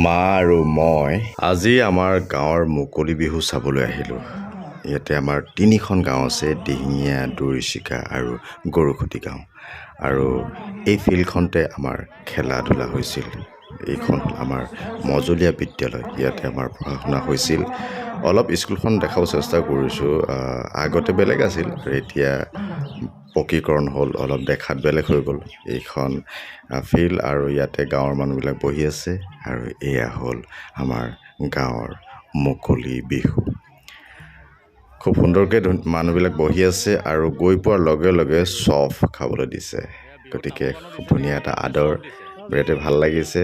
মা আৰু মই আজি আমাৰ গাঁৱৰ মুকলি বিহু চাবলৈ আহিলোঁ। ইয়াতে আমাৰ তিনিখন গাঁও আছে, দিহিঙীয়া, দৰিচিকা আৰু গৰুখুটি গাঁও। আৰু এই ফিল্ডখনতে আমাৰ খেলা ধূলা হৈছিল। এইখন হ'ল আমাৰ মজলীয়া বিদ্যালয়, ইয়াতে আমাৰ পঢ়া শুনা হৈছিল। অলপ স্কুলখন দেখাব চেষ্টা কৰিছোঁ। আগতে বেলেগ আছিল আৰু এতিয়া পকীকৰণ হ'ল, অলপ দেখাত বেলেগ হৈ গ'ল। এইখন ফিল্ড আৰু ইয়াতে গাঁৱৰ মানুহবিলাক বহি আছে। আৰু এয়া হ'ল আমাৰ গাঁৱৰ মুকলি বিহু। খুব সুন্দৰকৈ মানুহবিলাক বহি আছে আৰু গৈ পোৱাৰ লগে লগে চফ খাবলৈ দিছে। গতিকে খুব ধুনীয়া এটা আদৰ, বিৰাটেই ভাল লাগিছে।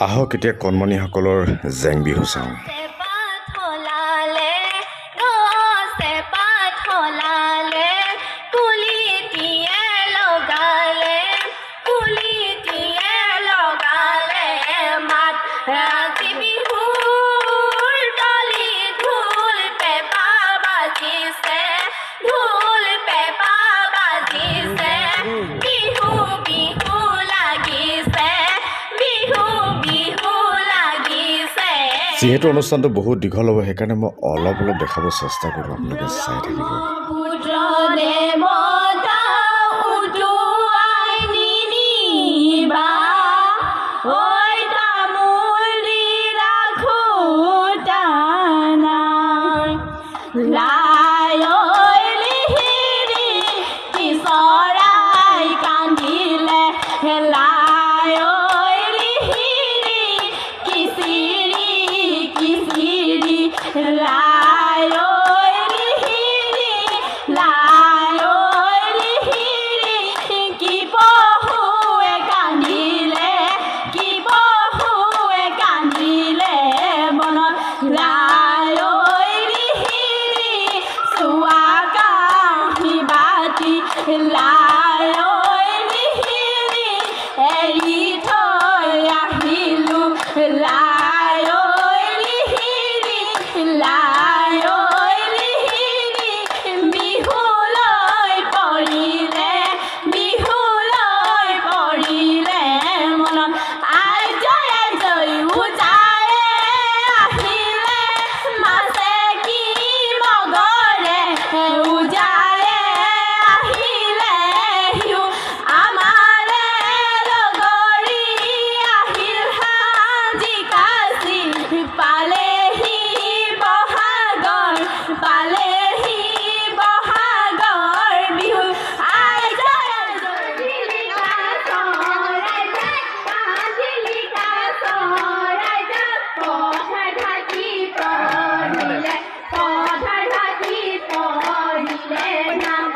আহক, এতিয়া কণমানিসকলৰ জেং বিহু চাওঁ। পাত সলালে, গছে পাত সলালে, কুলিটিয়ে লগালে, কুলিটিয়ে লগালে মাত। ৰাতি বিহুৰ তলিত ঢোল পেঁপা বাজিছে, ঢোল পেঁপা বাজিছে, বিহু বিহু লাগিছে, বিহু বিহু লাগিছে। যিহেতু অনুষ্ঠানটো বহুত দীঘল হ'ব, সেইকাৰণে মই অলপ অলপ দেখাব চেষ্টা কৰোঁ, আপোনালোকে চাই থাকিব। পুত্ৰ দেৱতা উটুৱাই নিনিবা, ঐ তামোল দি ৰাখোতা নাই। লাই ঐ লিহিৰি কি চৰাই কান্দিলে, লাই ঐ লিহিৰি কি চিৰি কি চিৰি, লাই ঐ লিহিৰি, লাই ঐ লিহিৰি কি পহুৱে কান্দিলে, কি পহুৱে কান্দিলে বনত। লাই ঐ লিহিৰি চোৱা কাঁহী বাতি, লাই ঐ লিহিৰি এৰি থৈ আহিলোঁ, লাই ঐ লিহিৰি, লাই ঐ লিহিৰি বিহুলৈ পৰিলে, বিহুলৈ পৰিলে মনত। I জয়, আই জয়, উজায়ে আহিলে মাছে কি মগৰে, উজায়ে আহিলে সিও আমাৰে লগৰী আহিল সাজি কাচি। পালেহি বহাগৰ, পালেহি বহাগৰ বিহু। I জয়, আই জয়, জিলিকা চৰাই যাক, জিলিকা চৰাই যাক, পথাৰ ঢাকি পৰিলে, পথাৰ ঢাকি পৰিলে নাম।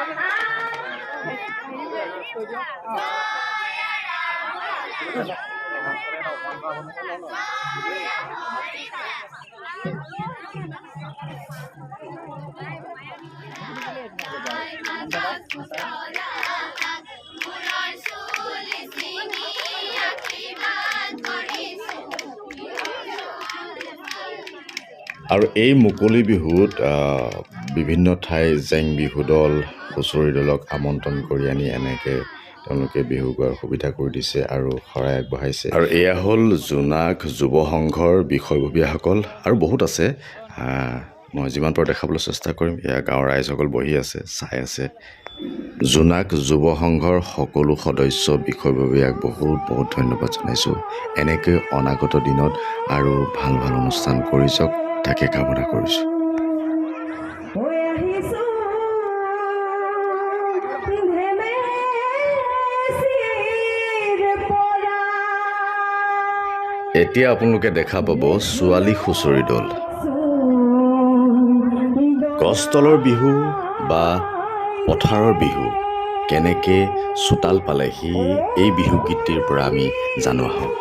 আৰু এই মুকলি বিহুত বিভিন্ন ঠাইৰ জেং বিহু দল, হুঁচৰি দলক আমন্ত্ৰণ কৰি আনি এনেকৈ তেওঁলোকে বিহু গোৱাৰ সুবিধা কৰি দিছে আৰু শৰাই আগবঢ়াইছে। আৰু এয়া হ'ল জোনাক যুৱ সংঘৰ বিষয়ববীয়াসকল আৰু বহুত আছে। মই যিমান পাৰোঁ দেখাবলৈ চেষ্টা কৰিম। এয়া গাঁৱৰ ৰাইজসকল বহি আছে, চাই আছে। জোনাক যুৱ সংঘৰ সকলো সদস্য বিষয়ববীয়াক বহুত বহুত ধন্যবাদ জনাইছোঁ। এনেকৈ অনাগত দিনত আৰু ভাল ভাল অনুষ্ঠান কৰি যাওক, তাকে কামনা কৰিছোঁ। ঐ আহিছো ধেমেচিৰ পৰা। এতিয়া আপোনালোকে দেখা পাব ছোৱালী হুঁচৰি দল। গছ তলৰ বিহু বা পথাৰৰ বিহু কেনেকৈ চোতাল পালেহি, এই বিহু গীতটিৰ পৰা আমি জানো আহক।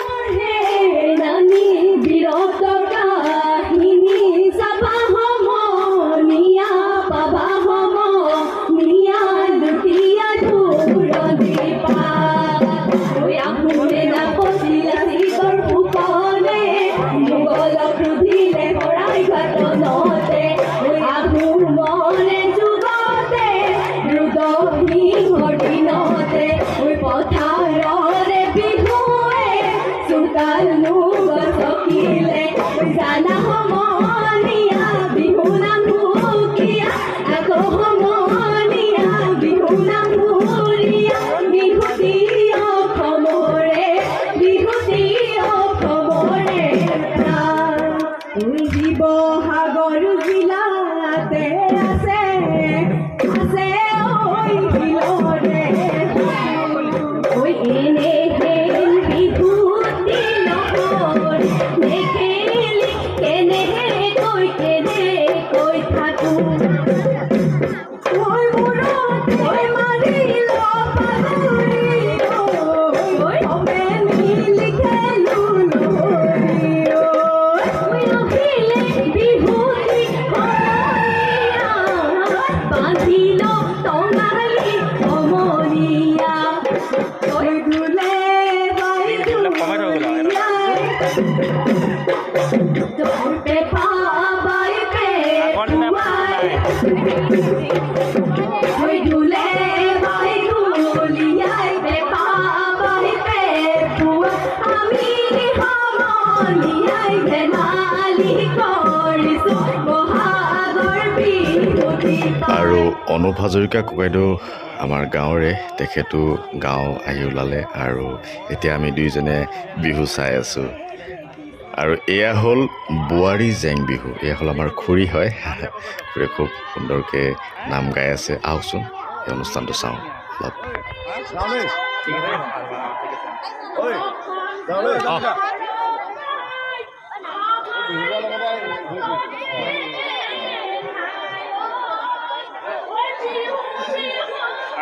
নানি বীৰত্ব কাহিনী চাবা সমনীয়া, পাবা সমনীয়া, লুটিয়া ধুৰণি পাত। ঐ আহোমে নাপতিলা চিতৰ ফুকনে, মোগলক সুধিলে শৰাই ঘাটনতে। ঐ আহোমৰে যুগতে ৰুদ্ৰসিংহৰ দিনতে, ঐ পথাৰৰে বিহুৱে চোতাল তামোলনো গছকিলে জানা সমনীয়া বিহু নাম সুকীয়া আকৌ সমনীয়া বিহু নাম সুৰীয়া বিহুতি অসমৰে বিহুতি অসমৰে প্ৰাণ। শিৱসাগৰ জিলাতে আছে আছে ঐ শিলৰে ঐ এনে হেন বিহুতি নহয় নেখেলি কেনেকৈ কেনেকৈ থাকো ঐ মূৰতে মাৰিল পাগুৰি ঐ সবে মিলি খেলো লহৰি ঐ আহিলে বিহুতি সমনীয়া বান্ধিল টঙালি সমনীয়া ঐ ঢোলে বাই ঢুলীয়াই পেঁপা বাই পেটুৱাই ঐ ঢোলে বাই ঢুলীয়াই পেঁপা বাই পেটুৱাই আমি সমনীয়াই ধেমালি কৰিছো বহাগৰ বিহুতি আৰু অনুপ হাজৰিকা ককাইদেউ আমাৰ গাঁৱৰে, তেখেতো গাঁও আহি ওলালে আৰু এতিয়া আমি দুইজনে বিহু চাই আছোঁ। আৰু এয়া হ'ল বোৱাৰী জেং বিহু। এয়া হ'ল আমাৰ খুৰী হয়, খুৰীয়ে খুব সুন্দৰকৈ নাম গাই আছে। আহকচোন এই অনুষ্ঠানটো চাওঁ অলপ।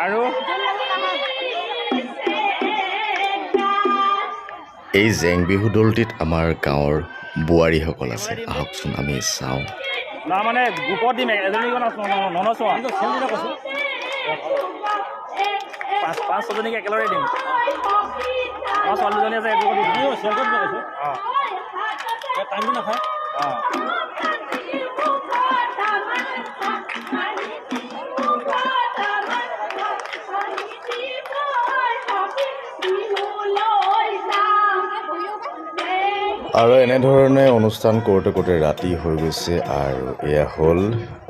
আৰু এই জেং বিহু দলটিত আমাৰ গাঁৱৰ বোৱাৰীসকল আছে। আহকচোন আমি চাওঁ। না মানে গ্ৰুপত দিম, এজনী ননচোৱা, পাঁচ পাঁচ ছজনীক একেলগে দিম। আমাৰ ছোৱালী দুজনী আছে, গ্ৰুপত দিম। অঁ টাইমটো নাখায়। অঁ আৰু এনেধৰণে অনুষ্ঠান কৰোঁতে কৰোঁতে ৰাতি হৈ গৈছে। আৰু এয়া হ'ল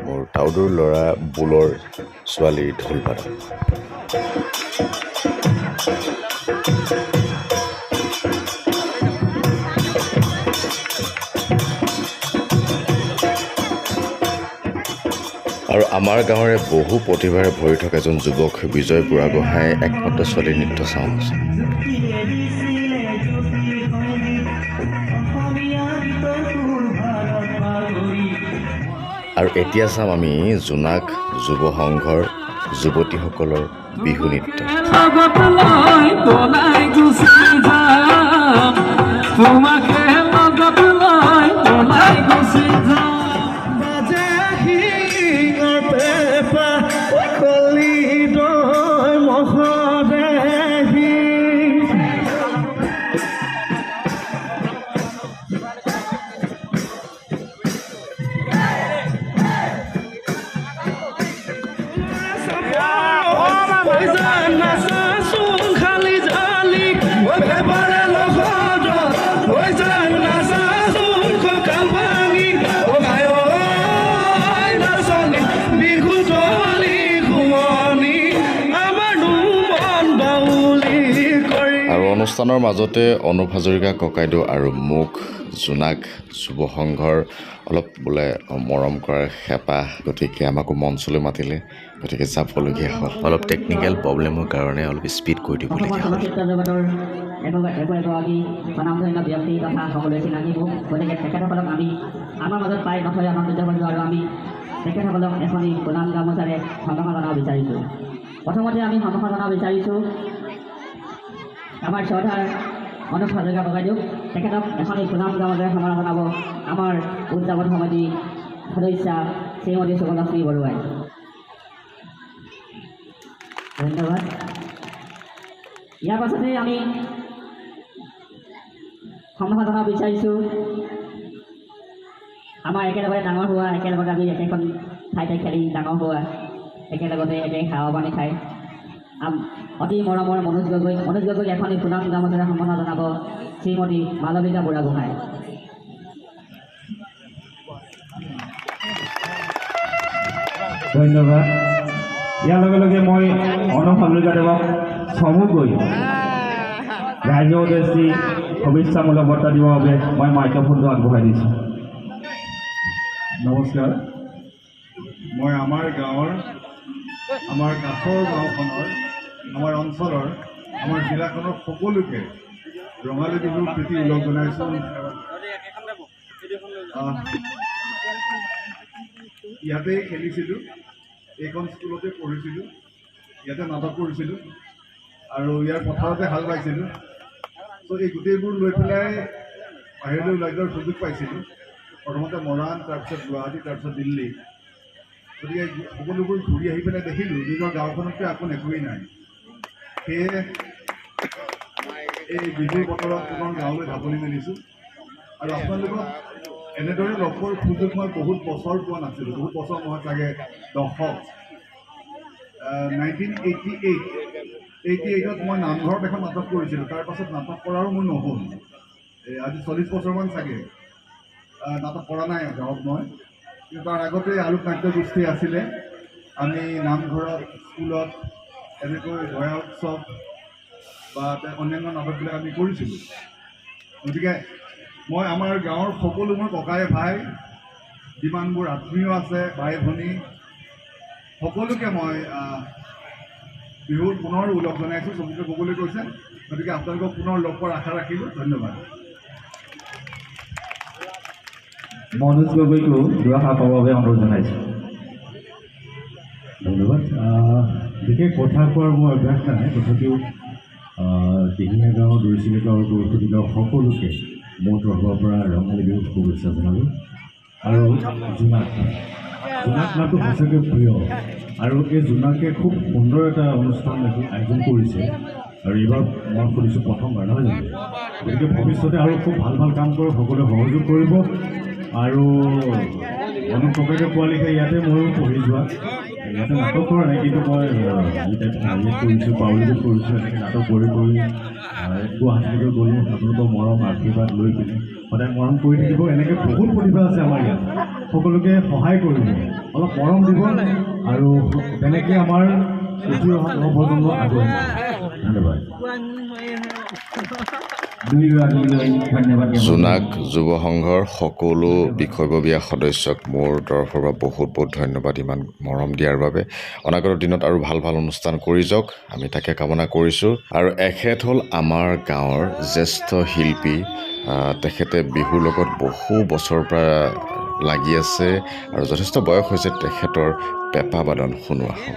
মোৰ টাউদুৰ ল'ৰা বুলৰ ছোৱালীৰ ঢোল বাদন। আৰু আমাৰ গাঁৱৰে বহু প্ৰতিভাৰে ভৰি থকা এজন যুৱক বিজয় বুঢ়াগোহাঁই একমাত্ৰ ছোৱালীৰ নৃত্য চাওঁ। আৰু এতিয়া চাম আমি জোনাক যুৱ সংঘৰ যুৱতীসকলৰ বিহু নৃত্য। লগত লৈ পলাই গুচি যাম, তোমাকে লগত লৈ পলাই গুচি যাম। বাজে শিঙৰ পেঁপা কলি দৈ মহদেহি। নাচাচোন খালি জালি পেপাৰে লগত, ঐ জান নাচাচোন কঁকাল ভাঙি, ঐ নাচনী বিহু তলি শুৱনি আমাৰ মন বাউলি কৰি। আৰু অনুষ্ঠানৰ মাজতে অনুপ হাজৰিকা ককাইদেউ আৰু মোক জোনাক যুৱ সংঘৰ অলপ বোলে মৰম কৰাৰ হেঁপাহ, গতিকে আমাকো মঞ্চলৈ মাতিলে, গতিকে যাবলগীয়া হ'ল। অলপ টেকনিকেল প্ৰব্লেমৰ কাৰণে অলপ স্পীড কৰি দিবলগীয়া হ'ল। চলচ্চিত্ৰ জগতৰ একো এগৰাকী স্বনামধন্য ব্যক্তি তথা সকলোৱে চিনাকি মুখ, গতিকে তেখেতসকলক আমি আমাৰ মাজত পাই নথৈ আনন্দিত হৈছোঁ আৰু আমি তেখেতসকলক এখনি ফুলাম গামোচাৰে সম্ভাষণ জনাব বিচাৰিছোঁ। প্ৰথমতে আমি সম্ভাষণ জনাব বিচাৰিছোঁ আমাৰ শ্ৰদ্ধাৰ অনুপ হাজৰিকা ককাইদেউ, তেখেতক এখনি ফুলাম গামোচাৰে সম্ভাষণ জনাব আমাৰ উদযাপন সমিতি সদস্যা শ্ৰীমতী সুভলক্ষ্মী বৰুৱাই। ধন্যবাদ। ইয়াৰ পাছতে আমি সম্ভাষণ জনাব বিচাৰিছোঁ আমাৰ একেলগতে ডাঙৰ হোৱা, একেলগতে আমি একেখন ঠাইতে খেলি ডাঙৰ হোৱা, একেলগতে একে হাৱা পানী খাই অতি মৰমৰ মনোজ গগৈ। মনোজ গগৈক এখনি ফুলাম গামোচাৰে সম্বৰ্ধনা জনাব শ্ৰীমতী মালবিকা বুঢ়াগোহাঁই। ধন্যবাদ। ইয়াৰ লগে লগে মই অনুপ হাজৰিকাদেৱক চমুকৈ ৰাইজৰ উদ্দেশ্যি শুভেচ্ছামূলক বাৰ্তা দিবৰ বাবে মই মাইক্ৰফোনটো আগবঢ়াই দিছোঁ। নমস্কাৰ। মই আমাৰ গাঁৱৰ, আমাৰ কাষৰ গাঁওখনৰ, আমাৰ অঞ্চলৰ, আমাৰ জিলাখনৰ সকলোকে ৰঙালী বিহুৰ প্ৰীতি ওলগ জনাইছোঁ। ইয়াতেই খেলিছিলোঁ, এইখন স্কুলতে পঢ়িছিলোঁ, ইয়াতে নাটক কৰিছিলোঁ আৰু ইয়াৰ পথাৰতে হাল বাইছিলোঁ। চ' এই গোটেইবোৰ লৈ পেলাই বাহিৰলৈ ওলাই যোৱাৰ সুযোগ পাইছিলোঁ। প্ৰথমতে মৰাণ, তাৰপিছত গুৱাহাটী, তাৰপিছত দিল্লী। গতিকে সকলোবোৰ ঘূৰি আহি পেলাই দেখিলোঁ নিজৰ গাঁওখনতকৈ আকোন একোৱেই নাই। সেয়ে এই বিহুৰ বতৰত পুনৰ গাঁৱলৈ ঢাপলি মেলিছোঁ আৰু আপোনালোকক এনেদৰে লগ পোৱাৰ সুযোগ মই বহুত বছৰ পোৱা নাছিলোঁ। বহুত বছৰ নহয়, চাগে দশক। 1988ত মই নামঘৰত এখন নাটক কৰিছিলোঁ। তাৰপাছত নাটক কৰাৰো মোৰ নহ'ল। আজি 40 বছৰমান চাগে নাটক কৰা নাই গাঁৱত মই। কিন্তু তাৰ আগতে আলোক নাট্য গোষ্ঠী আছিলে। আমি নামঘৰত, স্কুলত এনেকৈ গয়া উৎসৱ বা অন্যান্য নাটকবিলাক আমি কৰিছিলোঁ। গতিকে মই আমাৰ গাঁৱৰ সকলো মোৰ ককাই ভাই, যিমানবোৰ আত্মীয় আছে, ভাই ভনী, সকলোকে মই বিহুৰ পুনৰ ওলগ জনাইছোঁ। চবকে ক'বলৈ কৈছে। গতিকে আপোনালোকক পুনৰ লগ পোৱাৰ আশা ৰাখিলোঁ। ধন্যবাদ। মনোজ গগৈকো দুআষাৰ ক'বৰ বাবে অনুৰোধ জনাইছোঁ। ধন্যবাদ। বিশেষ কথা কোৱাৰ মোৰ অভ্যাস নাই, তথাপিও দিহিঙীয়া গাঁও, দৰিচিকা গাঁও, গৰুখুটি গাঁও সকলোকে মোৰ তৰফৰ পৰা ৰঙালী বিহুৰ শুভেচ্ছা জনালোঁ। আৰু জোনাক, জোনাক নামটো সঁচাকৈ প্ৰিয় আৰু এই জোনাকে খুব সুন্দৰ এটা অনুষ্ঠান আয়োজন কৰিছে আৰু এইবাৰ মই শুনিছোঁ প্ৰথমবাৰ, নহয় জানো? গতিকে ভৱিষ্যতে আৰু খুব ভাল ভাল কাম কৰক, সকলোৱে সহযোগ কৰিব। আৰু অনুপ ককাইকে কোৱা লিখা ইয়াতে ময়ো পঢ়ি যোৱা, ইয়াতে নাটক কৰা নাই, কিন্তু মই ইয়াত কৰিছোঁ, পাউলিত কৰিছোঁ। এনেকৈ নাটক কৰি কৰি গুৱাহাটীলৈকে গ'লোঁ। আপোনালোকৰ মৰম আশীৰ্বাদ লৈ পিনে সদায় মৰম কৰি থাকিব। এনেকৈ বহুত প্ৰতিভা আছে আমাৰ ইয়াত, সকলোকে সহায় কৰিব, অলপ মৰম দিব আৰু তেনেকৈ আমাৰ উঠি অহা নৱপ্ৰজন্ম আগুৱাই যাব। ধন্যবাদ। দুয়োগৰাকীলৈ ধন্যবাদ। জোনাক যুৱ সংঘৰ সকলো বিষয়ববীয়া সদস্যক মোৰ তৰফৰ পৰা বহুত বহুত ধন্যবাদ ইমান মৰম দিয়াৰ বাবে। অনাগত দিনত আৰু ভাল ভাল অনুষ্ঠান কৰি যাওক, আমি তাকে কামনা কৰিছোঁ। আৰু এখেত হ'ল আমাৰ গাঁৱৰ জ্যেষ্ঠ শিল্পী। তেখেতে বিহুৰ লগত বহু বছৰৰ পৰা লাগি আছে আৰু যথেষ্ট বয়স হৈছে। তেখেতৰ পেঁপা বাদন শুনোৱা হওক।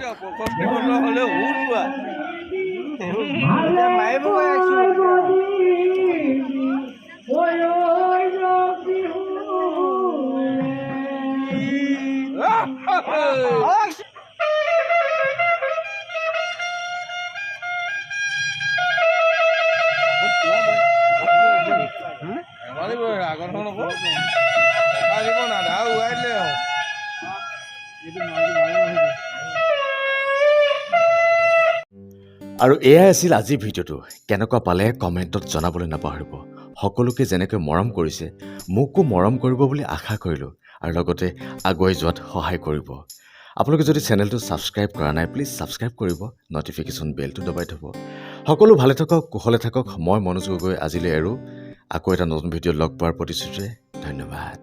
আৰু এয়াই আছিল আজিৰ ভিডিঅ'টো। কেনেকুৱা পালে কমেণ্টত জনাবলৈ নাপাহৰিব। সকলোকে যেনেকৈ মৰম কৰিছে মোকো মৰম কৰিব বুলি আশা কৰিলোঁ আৰু লগতে আগুৱাই যোৱাত সহায় কৰিব। আপোনালোকে যদি চেনেলটো ছাবস্ক্ৰাইব কৰা নাই, প্লিজ ছাবস্ক্ৰাইব কৰিব, ন'টিফিকেশ্যন বেলটো দবাই থ'ব। সকলো ভালে থাকক, কুশলে থাকক। মই মনোজ গগৈ আজিলৈ এৰোঁ। আকৌ এটা নতুন ভিডিঅ' লগ পোৱাৰ প্ৰতিশ্ৰুতিৰে ধন্যবাদ।